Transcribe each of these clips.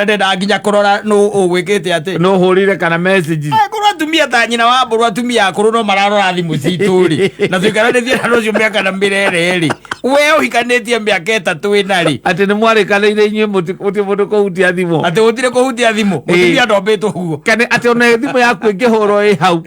Ndendaga nginya kũrora nũ ũgwĩkĩte atĩ. No hũrire kana message. Korwo atumia ta nyina wa mbũrũ, atumia akũrũ no mararora thimũ citũ rĩ, na tũikaranĩtie na rũcio mĩaka na mĩrere rĩ, we ũhikanĩtie mĩaka 3 ĩna rĩ. Atĩ nĩ mwarĩkanĩire inyuĩ mũtirĩ mũndũ kũhutia thimũ. Atĩ gũtirĩ kũhutia thimũ. Mũtumia ndombĩtwo ũguo. Kana atĩ ona thimũ yaku ĩngĩhũrwo ĩ hau.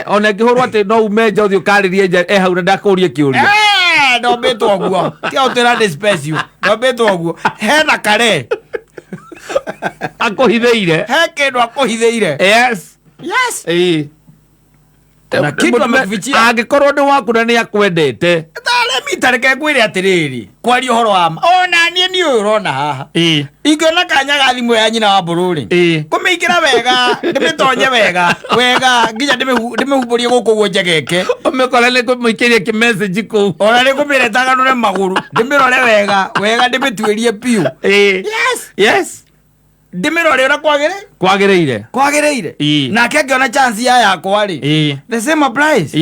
Ona ĩngĩhũrwo atĩ no ume nja ũthiĩ ũkarĩrie nja e hau na ndakũrie kĩũria. Ndombĩtwo ũguo, tiga gũtwĩra nĩ special, ndombĩtwo ũguo, hena kare akũhithĩire. He kĩndũ akũhithĩire. Yes. Yes. Na kitu amekufichia. Angĩkorwo nĩ waku na nĩ akwendete. Taremita, reke ngwĩre atĩrĩrĩ, kwaria ũhoro wa ma, ona niĩ niĩ ũyũ ũrona haha, ingĩona kanya ga thimũ ya nyina wa mbũrũ rĩ, kũmĩingĩra wega, ndĩmĩtonye wega wega nginya ndĩmĩhumbũrie gũkũ ũguo njegeke. Ũmĩkore nĩ kũmũikĩria kĩmessage kũu. Ona nĩ kũmĩretaganũre magũrũ, ndĩmĩrore wega wega, ndĩmĩtuĩrie biũ. Yes. Ndĩmĩrore ũrĩa kwagĩrĩ Kwagĩrĩire. Kwagĩrĩire. Nake angĩona chance ya yakwa rĩ, the same applies.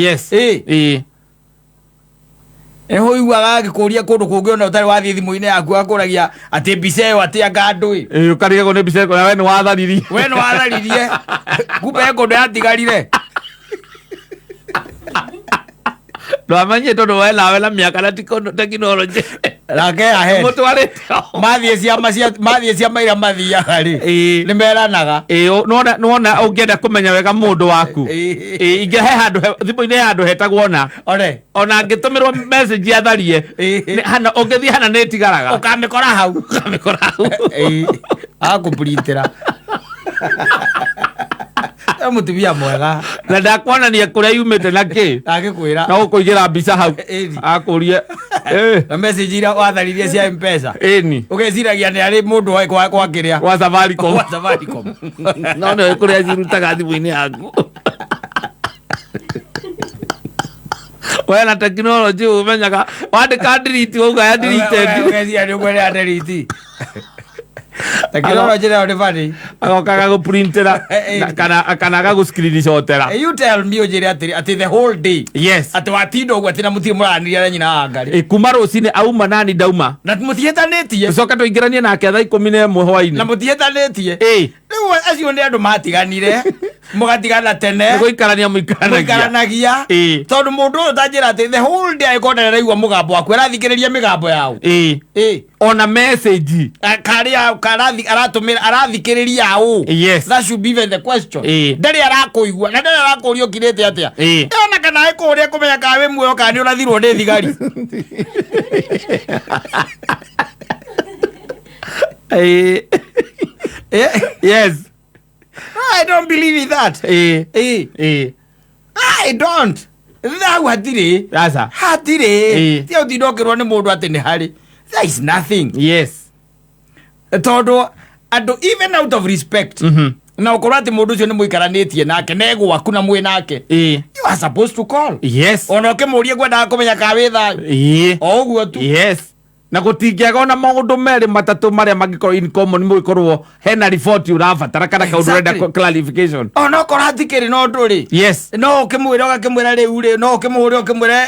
Nĩho ũiguaga agĩkũria kũndũ kũngĩ ona ũtarĩ wathiĩ thimũ-inĩ yaku, akũragia atĩ mbica ĩyo atĩ anga ndũĩ. Ũkarigagwo nĩ mbica ĩyo we nĩ watharirie. We nĩ watharirie, kumbe he kũndũ yatigarire. Ndwamenyire tondũ we nawe na mĩaka na tekinoronjĩ. Nake ahead. Mũtwarĩte. Mathiĩ ciama cia mathiĩ ciama iria mathiaga rĩ, nĩ meranaga. Nĩwona ũngĩenda kũmenya wega mũndũ waku. Ingĩ he handũ thimũ-inĩ he handũ hetagwo ona. Ore. Ona angĩtũmĩrwo message atharie. Hana ũngĩthiĩ hana nĩ ĩtigaraga. Ũkamĩkora hau. Ũkamĩkora hau. Akũpurintĩra. E mũtumia mwega. Na ndakuonania kũrĩa yumĩte na kĩ. Agĩkwĩra. No gũkũigĩra mbica hau. Akũrie. Na message iria watharirie cia Mpesa. Ĩni. Ũgeciragia nĩ arĩ mũndũ wa kwa kĩrĩa. Wa Safaricom. Wa Safaricom. No nĩ kũrĩa cirutaga thimũ-inĩ yaku. We na tekinoronjĩ ũmenyaga wandĩka delete wauga ya deleted. Ũgeciria nĩ ũkwenda delete. Tekinoronjĩ nayo nĩ funny. Agoka agagũprintĩra kana agagũ-screenshotera. You tell me, ũnjĩre atĩrĩ, atĩ the whole day. Atĩ watinda ũguo atĩ na mũtirĩ mũranĩria na nyina wa Ngarĩ. Kuma rũcinĩ auma nani ndauma. Na mũtiĩtanĩtie. Tũcoke tũingĩranie nake thaa 11 hwainĩ. Na mũtiĩtanĩtie. Rĩu acio nĩ andũ matiganire, mũgatigana tene. Nĩ gũikarania mũikaranagia. Mũikaranagia. Tondũ mũndũ ũyũ tanjĩra atĩ the whole day angĩkorwo ndaraigua mũgambo waku, arathikĩrĩria mĩgambo yao. Ona message. Karĩa karathi aratũmĩra arathikĩrĩria ũ. That should be even the question. Ndarĩ arakũigua na ndarĩ arakũria ũkirĩte atĩa. Ona kana ĩkũria kũmenya kana wĩ muoyo kana nĩ ũrathirwo nĩ thigari. I don't believe in that. I don't. Hau hatirĩ. Aca. Hatirĩ. Tia ũtinda ũkĩrwo nĩ mũndũ atĩ nĩ harĩ. There is nothing. Tondũ andũ even out of respect na ũkorwo atĩ mũndũ ũcio nĩ mũikaranĩtie nake na egwaku na mwĩ nake, you are supposed to call. Ona ũkĩmũrie ngwendaga kũmenya kana wĩ thayũ. O ũguo tu. Na gũtingĩaga ona maũndũ merĩ matatũ marĩa mangĩkorwo in common, mũgĩkorwo hena riboti ũrabatara kana kaũndũ ũrenda clarification. Ona okorwo hatikĩrĩ na ũndũ rĩ, no ũkĩmwĩra, ũgakĩmwĩra rĩu rĩ, no ũkĩmũhũre ũkĩmwĩre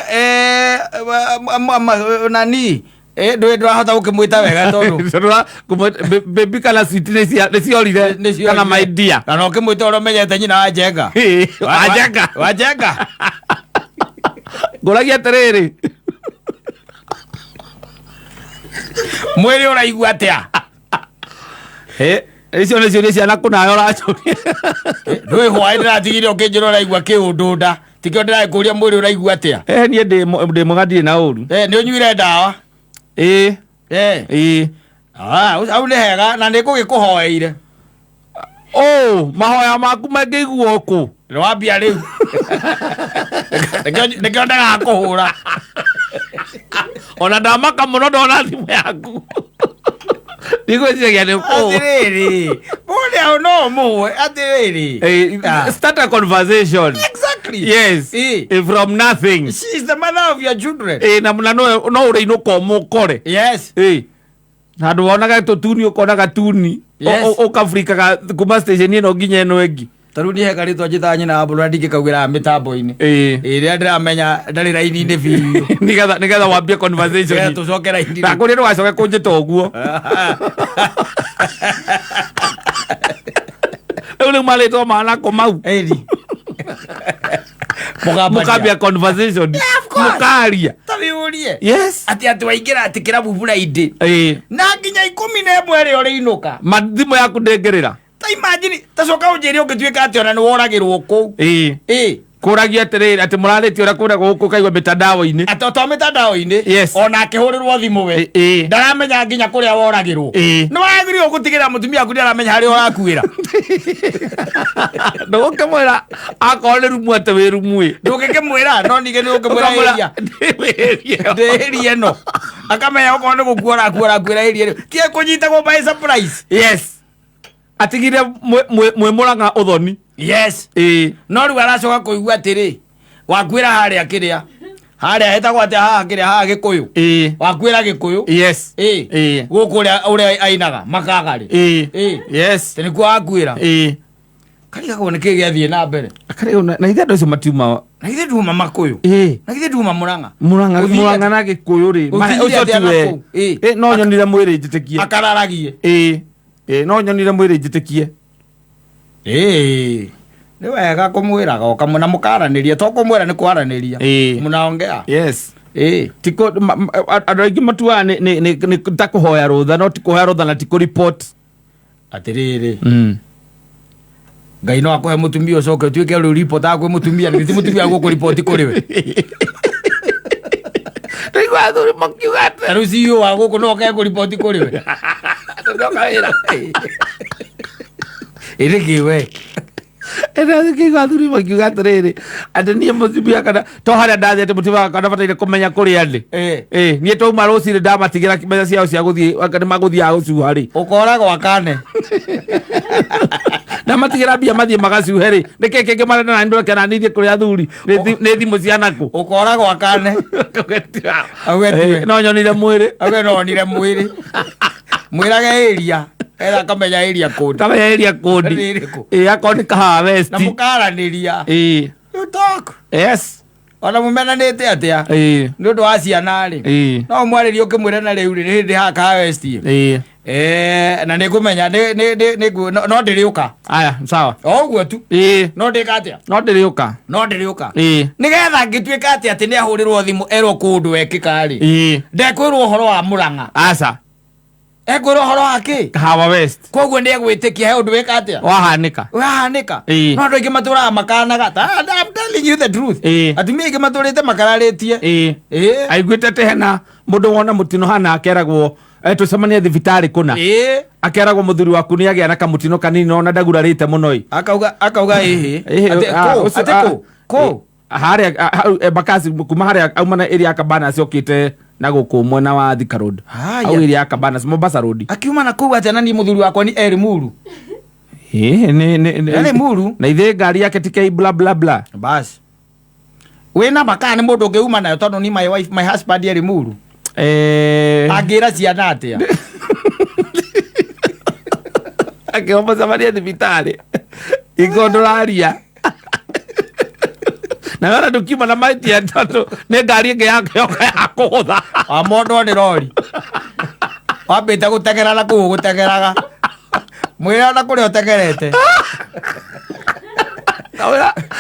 nani ndũĩ ndũrahota gũkĩmwĩta wega tondũ Baby kana sweet nĩ ciorire. Nĩ ciorire. Kana my dear. Na no ũkĩmwĩta ũrĩa ũmenyete nyina wa Njenga. Wa Njenga. Wa Njenga. Ngũragia atĩrĩrĩ. Mwĩrĩ ũraigua atĩa? Icio nĩ ciũria ciana kũnayo ũracũria. Ndũĩ hwaĩ ndĩratigire ũkĩnjĩra ũraigua kĩũndũ nda, tikĩo ndĩrakũria mwĩrĩ ũraigua atĩa. Niĩ ndĩ mwega, ndirĩ na ũru. Nĩ ũnyuire ndawa? Ĩĩ. Ĩĩ. Ah, hau nĩ hega na nĩ ngũgĩkũhoeire. Oh, mahoya maku mangĩiguo kũ? Nĩ wambia rĩu. Nĩkĩo ndegaga kũhũra. Ona ndamaka mũno ndona thimũ yaku. Ndigwĩciragia nĩ kũ. Atĩrĩrĩ, mũndũ hau no ũmũhũe atĩrĩrĩ. Start a conversation. Exactly. Yes. From nothing. She is the mother of your children. Na no ũrĩinũka ũmũkore. Handũ wonaga tũtuni ũkona gatuni. Ũkafrikaga kuma station ĩno nginya ĩno ĩngĩ. Tarĩu niĩ he karĩtwa njĩtaga nyina wa mbũrũ na ndingĩkaugĩra mĩtambo-inĩ. Ĩrĩa ndĩramenya ndarĩ raini-inĩ biũ. Nigetha wambie conversation. Nĩgetha tũcoke raini-inĩ. Ndakũria ndũgacoke kũnjĩta ũguo. Rĩu nĩ marĩtwa manako mau. Ĩni. Mũkambania. Mũkambia conversation. Of course. Mũkaria. Ta wĩyũrie. Yes. Atĩ waingĩra atĩ kĩrabu Friday. Na nginya 11 ĩrĩa ũrĩinũka. Mathimũ yaku ndĩngĩrĩra. Ta imagine, ta coka ũnjĩre ũngĩtuĩka atĩ ona nĩ woragĩrwo kũu. Kũragia atĩrĩrĩ atĩ mũrarĩtie ũrĩa kũrĩa gũkũ kaigua mĩtandao-inĩ. Atĩ to mĩtandao-inĩ. Ona akĩhũrĩrwo thimũ we. Ndaramenya nginya kũrĩa woragĩrwo. Nĩ wagĩrĩirwo gũtigĩrĩra mũtumia waku nĩaramenya harĩa ũrakuĩra. Ndũgũkĩmwĩra akorwo nĩ rumu atĩ wĩ rumu ĩ. Ndũngĩkĩmwĩra, no ningĩ nĩ ũngĩmwĩra Ũkamwĩra, area. Ndĩ area ĩyo. Ndĩ area ĩno. Akamenya okorwo nĩ gũkua ũrakua ũrakuĩra area ĩno. Ti ekũnyitagwo by surprise. Yes. Atigire mwĩ mũrang'a ũthoni. Yes. No rĩu aracoka kũigua atĩrĩ, wakuĩra harĩa kĩrĩa. Harĩa hetagwo atĩa haha kĩrĩa haha Gĩkũyũ. Wakuĩra Gĩkũyũ. Yes. Gũkũ ũrĩa ainaga makagarĩ. Yes. Tĩ nĩkuo wakuĩra. Karigagwo nĩkĩ gĩathiĩ na mbere. Karigagwo na ithe andũ acio matiuma. Na ithe nduma Makũyũ. Na ithe nduma Mũrang'a. Mũrang'a, Ũthiĩ Mũrang'a na Gĩkũyũ rĩ. Ũthiĩ Ũcio atĩa na tiwe. kũu? No nyonire mwĩrĩ njĩtĩkie. Akararagie. No nyonire mwĩrĩ njĩtĩkie. Nĩ wega kũmwĩraga ũkamwĩra na mũkaranĩria, to kũmwĩra nĩ kwaranĩria. Mũnaongea. Yes. Ti kũ-, ma-, ma-, andũ aingĩ matuaga nĩ ta kũhoya rũtha, no ti kũhoya rũtha na ti kũ-report. Atĩrĩrĩ. Ngai no akũhe mũtumia ũcoke ũtuĩke rĩu report kwĩ mũtumia, nĩ ti mũtumia gũkũ-report kũrĩ we. Tũigua athuri makiuga atĩ. Ta rĩu CEO wa gũkũ no oke kũ-report kũrĩ we. Tũndoka wĩra. Ĩrĩ kĩ we? Ĩrĩa kĩigua athuri makiuga atĩrĩrĩ, atĩ niĩ mũtumia kana to harĩa ndathiĩte mũtumia wakwa ndabataire kũmenya kũrĩa ndĩ. Niĩ twauma rũcinĩ ndamatigĩra mbeca ciao cia gũthiĩ, anga nĩ magũthiaga gũcuha rĩ. Ũkoragwo akane. Ndamatigĩra mbia mathiĩ magacuhe rĩ. Nĩkĩ kĩngĩ marenda na nĩ ndũreke na niĩ thiĩ kũrĩ athuri? Nĩ thimũ cia nakũ? Ũkoragwo akane. Auge tiwe. No nyonire mwĩrĩ. Auge no onire mwĩrĩ. Mwĩrage area. Era akamenya area code. Kamenya area code. Nĩ ĩrĩkũ? Akorwo nĩ Kahawa West. Na mũkaranĩria. You talk. Yes. Ona mũmenanĩte atĩa? Nĩ ũndũ wa ciana rĩ. No ũmwarĩrie ũkĩmwĩra na rĩu rĩ, nĩ hĩndĩ haha Kahawa West. Na nĩ ngũmenya, no, no ndĩrĩũka. Aya, sawa. O ũguo tu. No ndĩka atĩa? No ndĩrĩũka. No ndĩrĩũka. Nĩgetha ngĩtuĩka atĩ atĩ nĩahũrĩrwo thimũ erwo kũndũ wekĩka rĩ. Ndekwĩrwo ũhoro wa Mũrang'a. Aca. Ekwĩrwo ũhoro wa kĩ? Kahawa West. Koguo nĩ egwĩtĩkia he ũndũ wĩka atĩa? Wahanĩka. Wahanĩka. No andũ aingĩ matũraga makanaga. I'm telling you the truth. Atumia aingĩ matũrĩte makararĩtie. Aiguĩte atĩ hena mũndũ wona mũtino hana akeragwo, tũcemanie thibitarĩ kũna. Akeragwo mũthuri waku nĩ agĩa na kamũtino kanini ona ndagurarĩte mũno ĩ. Akauga ĩhĩ. Ĩhĩ, Atĩ kũ? ũcio, Atĩ kũ? Kũ? Harĩa, hau, Embakasi, kuma harĩa auma na area ya Cabanas okĩte na gũkũ mwena wa Thika Road. Haya. Au area ya Cabanas, Mombasa Road. Akiuma na kũu atĩa na niĩ mũthuri wakwa ni Eri Muru. Nĩ. Eri Muru. Na ithe ngari yake ti K bla bla bla. Bas. Wĩna makaa nĩ mũndũ ũngĩuma nayo tondũ ni my wife, my husband Eri Muru. Angĩra ciana atĩa? Akĩhomba cemania thibitarĩ. Ingo ndũraria. Na wena ndũkiuma na mahĩtia tondũ nĩ ngari ĩngĩ yake yoka ya kũgũtha. Wamondwo nĩ rori. Wambĩte gũteng'era na kũu ũgũteng'eraga. Mwĩre ona kũrĩa ũteng'erete.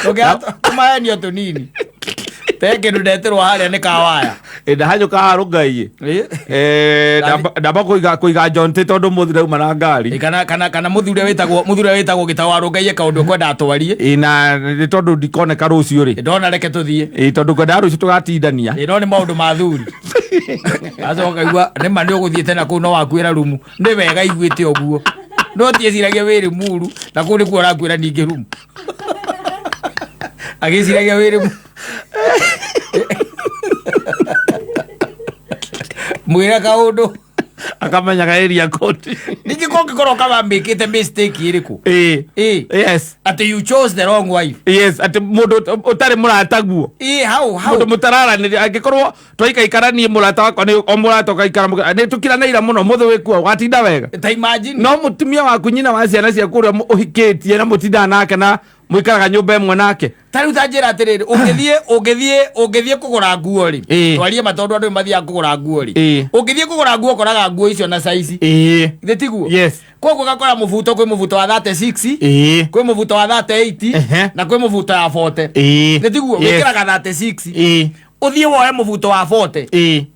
Ndũngĩaga tũmahenio tũnini. Te kĩndũ ndetĩrwo harĩa nĩ kawaya. Ndahanyũka haha rũngai. Ndamba kũiga John T tondũ mũthuri ndauma na ngari. Kana mũthuri ũrĩa wĩtagwo, mũthuri ũrĩa wĩtagwo Gĩtaũ wa Rũngai eka ũndũ ũkwenda atwarie. Na nĩ tondũ ndikoneka rũciũ rĩ. Ndona reke tũthiĩ. Tondũ ngwendaga rũciũ tũgatindania. No nĩ maũndũ ma thuri. Acoka igua, nĩ ma nĩ ũgũthiĩte na kũu no wakuĩra rumu. Nĩ wega iguĩte ũguo. No tieciragia wĩrĩ muru, na kũu nĩkuo ũrakuĩra ningĩ rumu. Agĩciragia wĩrĩ muru. Mwĩre kaũndũ. Akamenyaga area code. Ningĩ Ningĩ kũngĩkorwo kama mĩkĩte mistake ĩrĩkũ? Ĩĩ. Ĩĩ. Yes. Atĩ you chose the wrong wife. Yes, atĩ mũndũ ũtarĩ mũrataguo. Ĩĩ, hau hau. Mũndũ mũtararanĩria, angĩkorwo twaikaikara niĩ mũrata wakwa nĩ o mũrata ũgaikara nĩ tũkiranĩira mũno mũthĩ wĩkuo watinda wega. Ta imagine. No mũtumia waku, nyina wa ciana ciaku, ũrĩa ũhikĩtie na mũtindaga nake na mũikaraga nyũmba ĩmwe nake. Ta rĩu ta njĩra atĩrĩrĩ, ũngĩthiĩ kũgũra nguo rĩ, twarie ma, tondũ andũ nĩ mathiaga kũgũra nguo rĩ, ũngĩthiĩ kũgũra nguo ũkoraga nguo icio na size. Githĩ tiguo? Yes. Koguo ũgakora mũbuto, kwĩ mũbuto wa 36, kwĩ mũbuto wa 38, na kwĩ mũbuto ya 40. Githĩ tiguo? Yes. Wĩkĩraga 36. Ũthiĩ woe mũbuto wa 40.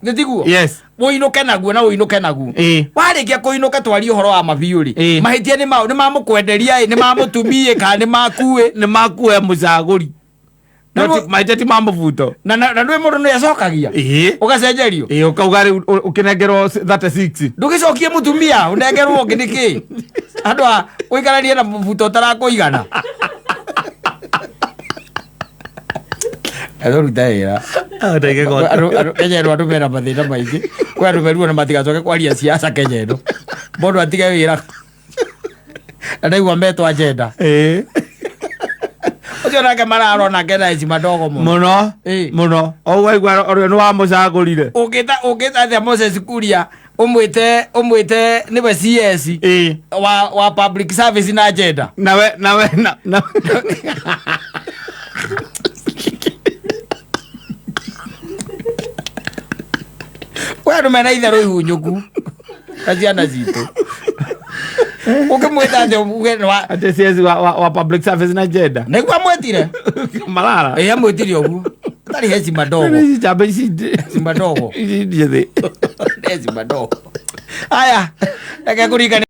Githĩ tiguo? Yes. Ũinũke naguo na ũinũke naguo. Warĩkia kũinũka, twarie ũhoro wa mabiũ rĩ, mahĩtia nĩ mao? Nĩ mamũkwenderia ĩ, nĩ mamũtumie, kana nĩ makuĩ? Nĩ makuoya mũcagũri. No mahĩtia ti ma mũbuto. Na ndwĩ mũndũ nĩ acokagia, ũgacenjerio. Ĩĩ, ũkauga rĩu ũkĩnengerwo 36. Ndũgĩcokie mũtumia, ũnengerwo ũngĩ. Nĩkĩ andũ a ũikaranie na mũbuto ũtarakũigana? Andå wĩra. Kenya ĩno andũ mena mathĩna maingĩ. Kwĩ andũ meruo na matigacoke kwaria siasa Kenya ĩno. Mũndũ atige wĩra na ndaigua metwo agenda. Ũcio nake mararona nake na heshima ndogo mũno. Mũno. Mũno o waigua ũrĩa nĩ wamũcagũrire. Ũngĩta atĩa Moses Kuria, ũmwĩte nĩwe CS wa public service na agenda? Nawe nawe na Kwĩ andũ mena itherũ ihunyũku na ciana citũ. Ũngĩmwĩta atĩa uge nĩ wa Atĩ CS wa public service na gender? Nĩguo amwĩtire. Malala. Ĩ, amwĩtire ũguo atarĩ heshima ndogo. Ici njamba ici Heshima ndogo. Ici njĩthĩ. Heshima ndogo. Aya, reke kũringane.